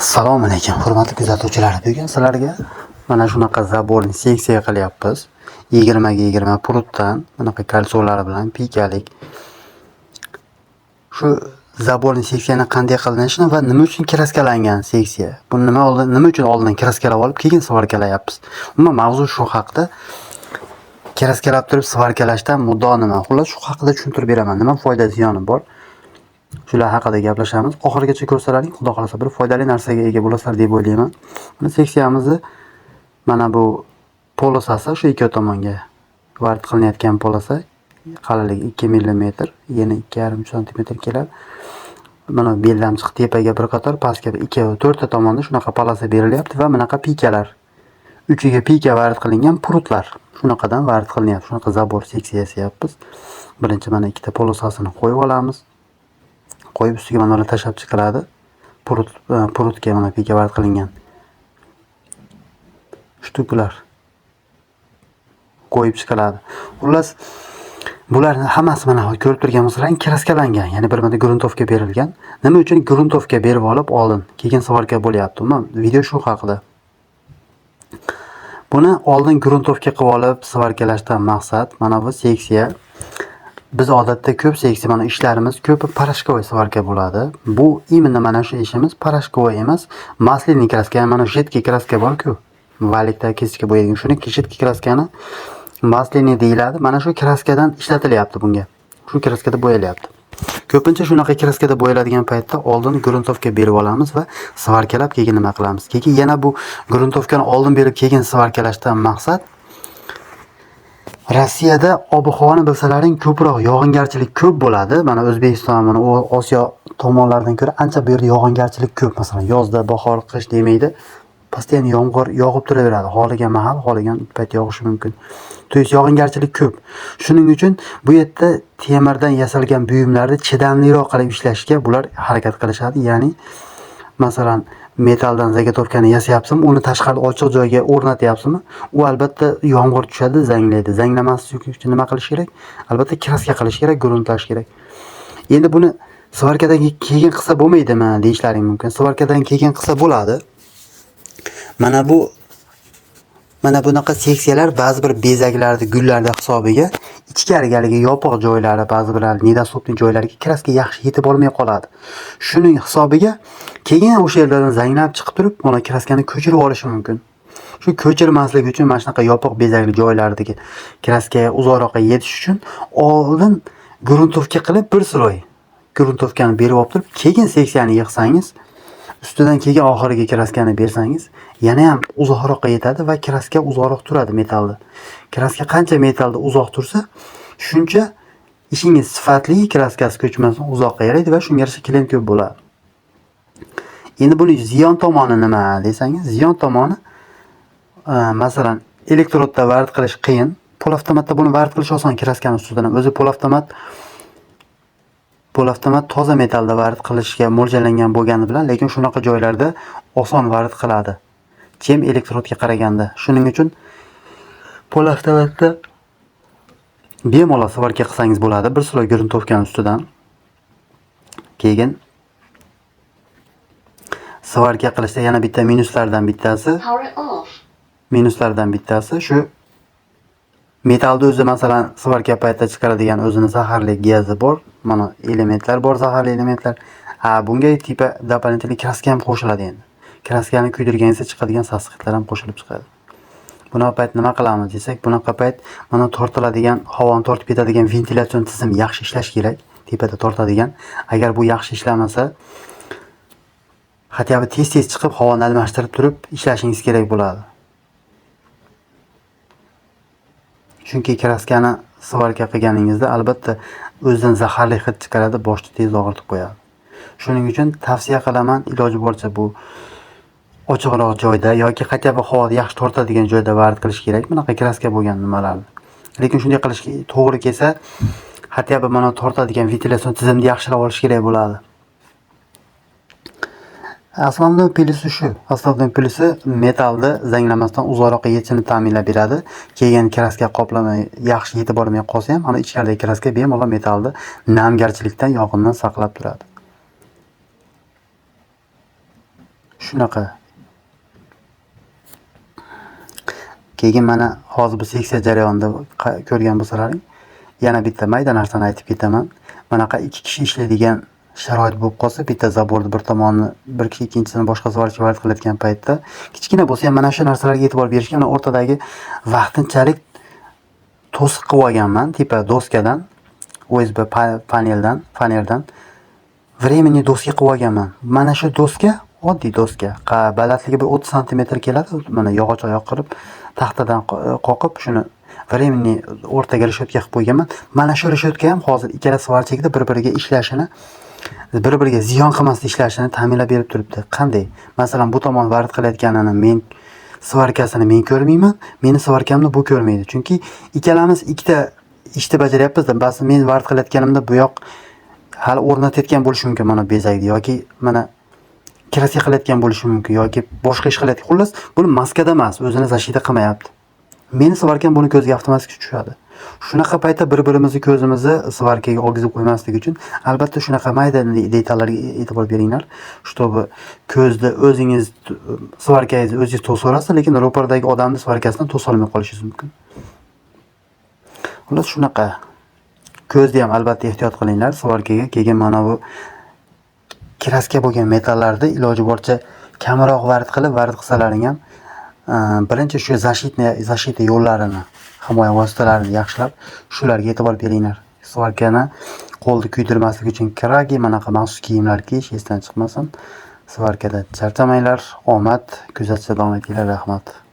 Assalomu alaykum, hurmatli kuzatuvchilar. Bugun sizlarga mana shunaqa zaborni seksiya qilyapmiz. 20 ga 20 prutdan, bunaqa kolsolari bilan pikalik. Shu zaborni seksiyani qanday qilinishini va nima uchun kraskalangan seksiya. Buni nima oldin, nima uchun oldin kraskalab olib, keyin svarkalayapmiz. Umuman mavzu shu haqida. Kraskalab turib svarkalashdan muddao nima? Xullas shu haqida tushuntirib beraman. Nima foyda ziyoni bor? Shular haqida gaplashamiz. Oxirigacha ko'rsalaring, xudo xolasa bir foydali narsaga ega bo'lasizlar deb o'ylayman. Mana seksiyamizni mana bu polosasi shu ikki tomonga vart qilinayotgan polosa qalinligi 2 millimetr, yana 2,5 santimetr keladi. Mana beldan chiqib tepaga bir qator, pastga ikki, to'rtta tomonda shunaqa polosa berilyapti va bunaqa pikalar. Uchiga pika vart qilingan prutlar. Shunaqadan vart qilinyapti. Shunaqa zabor seksiya yasayapmiz. Birinchi mana ikkita polosasini qo'yib olamiz. Qo'yib ustiga mana ular tashlab chiqiladi. Prutga mana pika vart qilingan shtukalar qo'yib chiqiladi. Xullas, bularni hammasi mana ko'rib turgan bo'lsalaring kraskalangan, ya'ni bir marta gruntovka berilgan. Nima uchun gruntovka berib olib oldin, keyin svarka bo'lyapti? Umuman video shu haqida. Buni oldin gruntovka qilib olib svarkalashdan maqsad mana bu seksiya. Biz odatda ko'p seksiya mana ishlarimiz ko'pi порошковый svarka bo'ladi. Bu именно mana shu ishimiz порошковый emas, масляный kraska, mana жидкий kraska bor-ku. Valikda kesishga bo'yaydigan shuni жидкий kraskani масляный deyiladi. Mana shu kraskadan ishlatilyapti bunga. Shu kraskada bo'yalyapti. Ko'pincha shunaqa kraskada bo'yaladigan paytda oldin gruntovka berib olamiz va svarkalab keyin nima qilamiz? Keyin yana bu gruntovkani oldin berib keyin svarkalashdan maqsad Rossiyada ob-havoni bilsalaring ko'proq yog'ingarchilik ko'p bo'ladi. Mana O'zbekiston, mana Osiyo tomonlaridan ko'ra ancha bu yerda yog'ingarchilik ko'p. Masalan, yozda, bahor, qish demaydi. Постоянно yomg'ir yog'ib turaveradi. Xohlagan mahal, xohlagan payt yog'ishi mumkin. То есть yog'ingarchilik ko'p. Shuning uchun bu yerda temirdan yasalgan buyumlarni chidamliroq qilib ishlashga bular harakat qilishadi. Ya'ni masalan, metalldan zagotovkani yasayapsizmi, uni tashqari ochiq joyga o'rnatyapsizmi, u albatta yomg'ir tushadi, zanglaydi. Zanglamaslik uchun nima qilish kerak? Albatta kraska qilish kerak, gruntlash kerak. Endi buni svarkadan keyin qilsa bo'lmaydimi deyishlaring mumkin. Svarkadan keyin qilsa bo'ladi. Mana bunaqa seksiyalar ba'zi bir bezaklarni, gullarni hisobiga ichkari haligi yopiq joylari, ba'zi bir недоступный joylarga kraska yaxshi yetib olmay qoladi. Shuning hisobiga keyin o'sha yerlardan zanglab chiqib turib, mana kraskani ko'chirib olishi mumkin. Shu ko'chirmaslik uchun mana shunaqa yopiq bezakli joylardagi kraska uzoqroqqa yetish uchun oldin gruntovka qilib bir sloy gruntovkani berib olib turib, keyin seksiyani yig'sangiz, ustidan keyin oxiriga kraskani bersangiz, yana ham uzoqroqqa yetadi va kraska uzoqroq turadi metallda. Kraska qancha metallda uzoq tursa, shuncha ishingiz sifatli, kraskasi ko'chmasdan uzoqqa yaraydi va shunga yarasha klient ko'p bo'ladi. Endi buni ziyon tomoni nima desangiz, ziyon tomoni, masalan, elektrodda vart qilish qiyin. Polavtomatda buni vart qilish oson kraskani ustidan ham. O'zi polavtomat toza metallda vart qilishga mo'ljallangan bo'lgani bilan, lekin shunaqa joylarda oson vart qiladi. Chem elektrodga qaraganda. Shuning uchun polavtomatda bemalol svarka qilsangiz bo'ladi. Bir sloy gruntovkani ustidan. Keyin svarka qilishda yana bitta minuslardan bittasi, minuslardan bittasi shu metallni o'zi masalan svarka paytida chiqaradigan o'zini zaharli gazi bor. Mana elementlar bor, zaharli elementlar. Ha, bunga типа дополнительный kraska ham qo'shiladi endi. Kraskani kuydirganingizda chiqadigan sasiq hidlar ham qo'shilib chiqadi. Bunaqa payt nima qilamiz desak, bunaqa payt mana tortiladigan, havoni tortib ketadigan ventilyatsion tizim yaxshi ishlash kerak, tepada tortadigan. Agar bu yaxshi ishlamasa, хотя бы tez-tez chiqib havoni almashtirib turib ishlashingiz kerak bo'ladi. Chunki kraskani svarka qilganingizda albatta o'zidan zaharli hid chiqaradi, boshni tez og'ritib qo'yadi. Shuning uchun tavsiya qilaman, iloji boricha bu ochiqroq joyda yoki хотя бы havo yaxshi tortadigan joyda vart qilish kerak bunaqa kraska bo'lgan nimalarni. Lekin shunday qilishga to'g'ri kelsa, хотя бы mana tortadigan ventilyatsion tizimni yaxshilab olish kerak bo'ladi. Основной plyusi shu. Основной plyusi metallni zanglamasdan uzoqroqqa yetishini ta'minlab beradi. Keyin kraska qoplama yaxshi yetib bormay qolsa ham, mana ichkaridagi kraska bemalol metallni namgarchilikdan, yong'indan saqlab turadi. Shunaqa. Keyin mana hozir bu seksiya jarayonida ko'rgan bo'lsalaring, yana bitta mayda narsani aytib ketaman. Manaqa 2 kishi ishlaydigan sharoit bo'lib qolsa, bitta забор ni bir tomonini bir kishi, ikkinchisini boshqa сварщик варить qilayotgan paytda kichkina bo'lsa ham mana shu narsalarga e'tibor berishga, mana o'rtadagi vaqtinchalik to'siq qilib olganman, типа doskadan, OSB paneldan, fanerdan временный doska qilib olganman. Mana shu doska oddiy doska. Balandligi bir 30 santimetr keladi. Mana yog'och oyoq qilib, taxtadan qoqib, shuni временный o'rtaga reshotka qilib qo'yganman. Mana shu reshotka ham hozir ikkala сварщик da bir-biriga ishlashini, bir-biriga ziyon qilmasdan ishlashini ta'minlab berib turibdi. Qanday? Masalan, bu tomon варить qilayotganini men сварка sini men ko'rmayman, meni сварка mni bu ko'rmaydi. Chunki ikkalamiz ikkita ishni bajaryapmiz. Ba'zi men варить qilayotganimda bu yoq hali o'rnatayotgan bo'lishi mumkin mana bezakni yoki mana краска qilayotgan bo'lishi mumkin yoki boshqa ish qilayotgan. Xullas, buni maskada emas, o'zini защита qilmayapti. Meni сварка m buni ko'ziga avtomatik tushadi. Shunaqa paytda bir-birimizni ko'zimizni сварка ga olgizib qo'ymaslik uchun albatta shunaqa mayda detallarga e'tibor beringlar. Чтобы ko'zni o'zingiz сварка ngizni o'zingiz to'saverasiz, lekin ro'paradagi odamni сварка sidan to'solmay qolishingiz mumkin. Xullas, shunaqa. Ko'zni ham albatta ehtiyot qilinglar сварка ga. Keyin mana bu краска bo'lgan metallarni iloji boricha kamroq варить qilib, варить qilsalaring ham birinchi shu защита yo'llarini, himoya vositalarini yaxshilab shularga e'tibor beringlar. Сварка ni qo'lni kuydirmaslik uchun краги, manaqa maxsus kiyimlar kiyish esdan chiqmasin. Сварка da charchamanglar. Omad, kuzatishda davom etinglar. Rahmat.